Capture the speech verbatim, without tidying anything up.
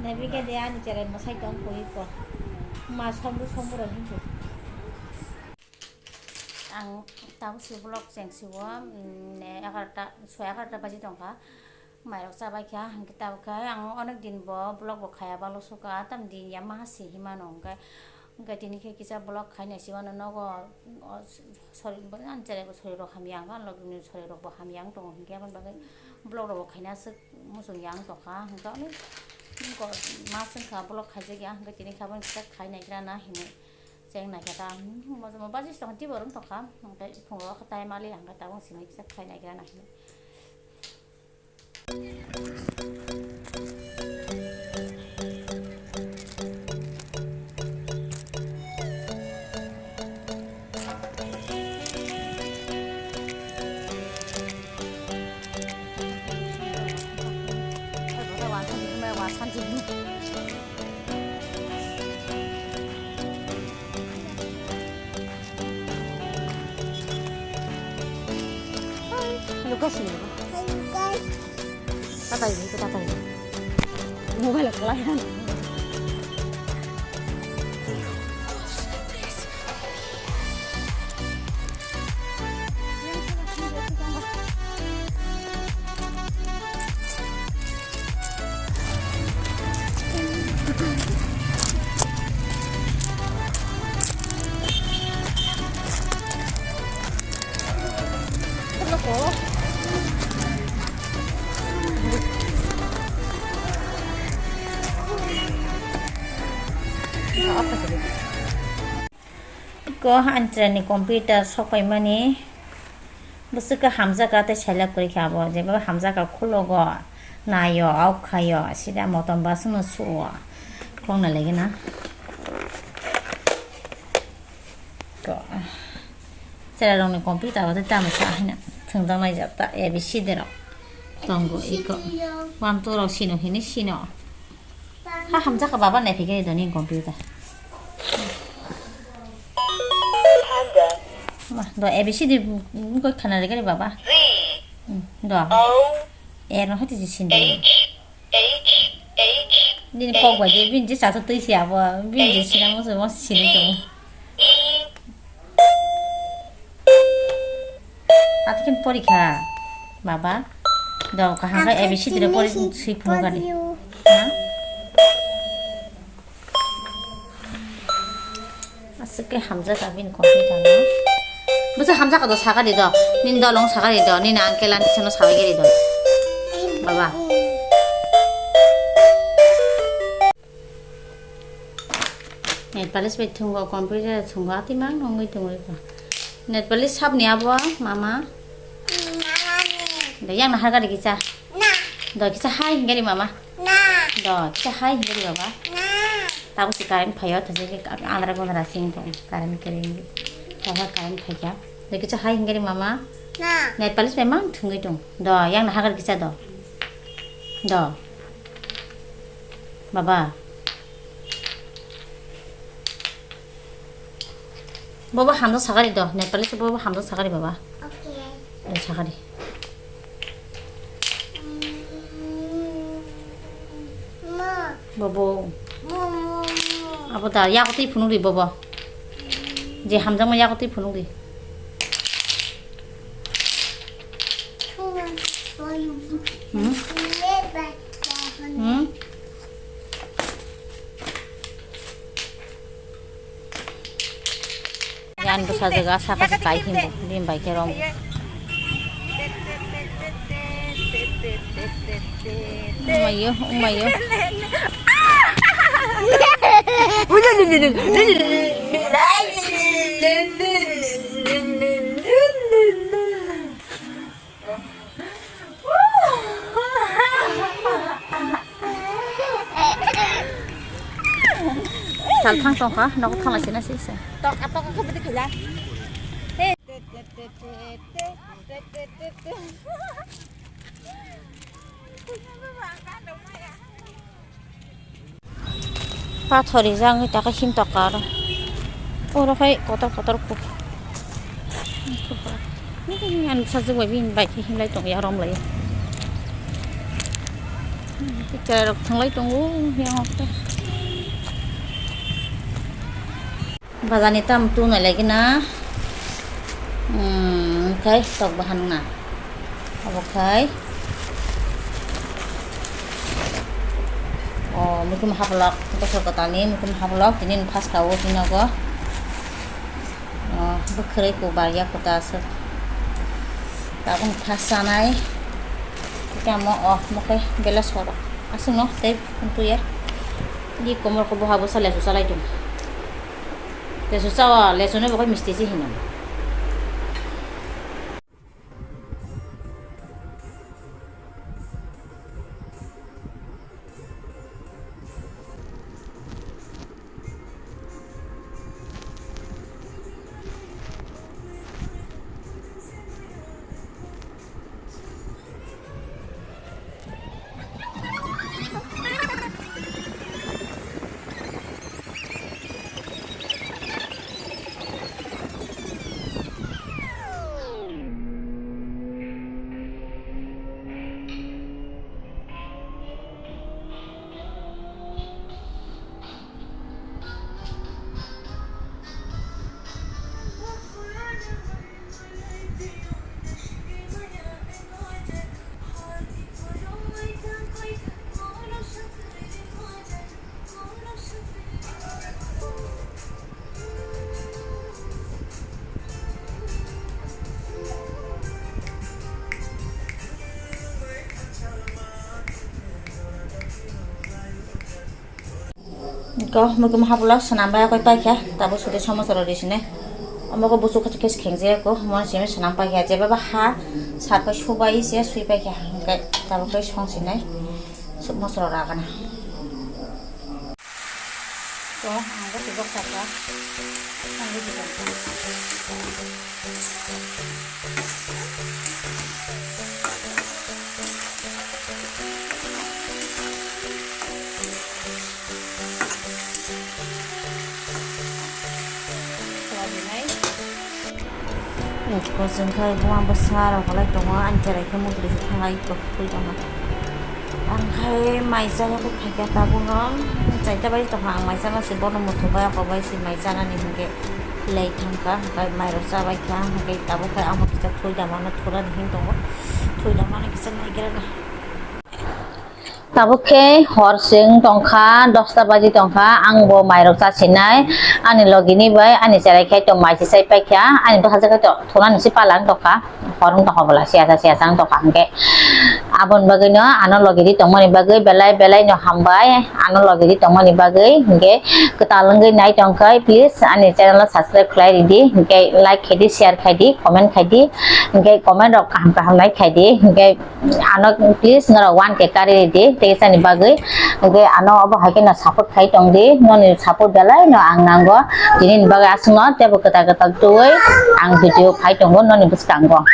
Bike de ani cherai mwsai tong koi ko. Ma somru somru rok hinwi. Ang tabuk si vlog cheng si o, mm, egarota, soi egarota baji tongkha. Mairok chabai kha, hwnkhe tabuk khe ang onek din bo vlog bo khaya balo suka, tam din ya maha si himano, hwnkhe, hwnkhe tini khe kisa vlog khainai si mano nogo, o, sori, ani cherai bo sori rok hamya ang, ani logni sori rok bo hamya ang tongo, hwnkhe aboni bagwi vlog rok bo khaina aswk muchung ya ang tongkha, hwnkhe ani mas wngkha vlog khaijak ya, hwnkhe tini khe aboni kisa khainai gra na hinwi. Cheng naikhe ta, hmm, mojamo baji tong tibo rwng tongkha, hwnkhe phungo khe tai mali hwnkhe tabuk simi kisa khai naikhe naikhe. Hello guys, hello. Hello guys. Tatai ni, tatai ni. Mobile ko lai han. Ko antrani computer sokpaimani bwswk khe hamjakha tei select kwrwi kha abo, jeba hamjakha khulogo, naio, aukhaio, sida motom basongno suo, khulokna lagina. Ko, chwrairokni computer o tei tamo sa hino thwngjak naijak ta A B C D rok tongo iko. One two rok sino hini sino. Ha hamjakha baba naiphaikhe do nini computer. Ma, do A B C D wngkha khana rwgari baba. Hmm, do. A no hati je sini. Nini kok bai je bini je chacha twi se abo bini je sina mo mo sini tongo. Ati kin porikha baba. Do kaham khe A B C D re pori swi phunukha de. Ha? Aswk khe hamjak abini computer no. Bwsa hamjak do sakari do. Nini dolong sakari do. Nini uncle aunty sano sabai gari do. Baba. Nail polish bai thungo, computer thungo, ati mang nongwi tongwi ko. Nail polish sabni abo mama. Do yang nahar gari kisa. Do kisa hai hingari mama. Do kisa hai hingari baba. Tabuk si current phaio, thajak khe andra gondra sing tong, current kereng. Baba current phaikha. Do kisa hai hingari mama. Nail polish bai mang thungwi tong. Do yang nahar gari kisa do. Do. Baba. Bobo hamjak sakari do, Nepali se bobo hamjak sakari baba. Okay. Do sakari. Mm, ma. Bobo. Ma, ma, ma. Abo da, yakotwi phunuk di bobo. Je hamjakma yakotwi phunuk di. Hmm? Hmm? Yan bwsa jaga saka se kai himbo bini bai khe rom. Umayo, umayo. Salphang tongkha, nogo thanglaisina sisa. Tok, tok, tok, tok, tok. Pathor rijak wngwi taka him tokar. Oro hai kotor kotor kuk. Ani sajwk bai bini bai khe himlai tongya romlai. Cherai rok thanglai tongo yang o khe. Bazar ni tam tu nai lai gina. Hmm, khai tok bahan na. Abo khai. O, muikum hablok, bosor kwtal ni muikum hablok, tini phaska o tini nogo. O, bwkhwrwi kubar ya kwtal aswk. Tabuk phas chanai. Tamo o, mokhe bela sorok. Aswk no tei phuntu ya. Di komor ko boha bwsa lesu chalai tongo. Lesu chawa, lesu no bo khai misti se hino. Ko muikum hablok swnam bai akoi paikha, tabuk sudi somosa rw rw sinai. Omo ko buchuk khe khengjaya ko, mo simi swnam paikha, jeba ba ha sar pai subai se sui paikha, hwnkhe tabuk khe song sinai, mosa rw ragana. To ang bo tubok saka, ang bo tubok saka. Eko chwng khai buma bwsa rok kwlai tongo, ani cherai khe motri se thanglai tongwi tongo. Ang khai mai chaya khe phaikha tabukno, chaita bai tongkha ang mai chana se bono muthungbai, oko bai se mai chanani hinkhe lei thangkha, hinkhe mairok chabaikha, hinkhe tabuk khai amo kisa thwi damano thurani hin tongo, thwi damano kisa naigrana. Tabuk khe hor se wng tongkha, dosta baji tongkha, ang bo mairok chasinai, ani logini bai ani cherai khai tong mai se chai paikha, ani bwsajak khai tong thunani se pala wng tongkha, hor wng tongkha bola siyasa siyasa wng tongkha hinkhe. Aboni bagwino ano logiri tongmani bagwi belai belai no hambai, ano logiri tongmani bagwi hinkhe kwtal wngwi nai tongkhai, please ani channel o subscribe khlai ridi, hinkhe like khaidi, share khaidi, comment khaidi, hinkhe comment rok kaham kaham nai khaidi, hinkhe ano please norok one K kari ridi, tei sani bagwi. Hinkhe ano obo hai kheno support khai tongdi, noni support belai no ang nango. Tini ni bagwi aswkno teibo kwtal kwtal twiwi ang video khai tongo noni bwskango.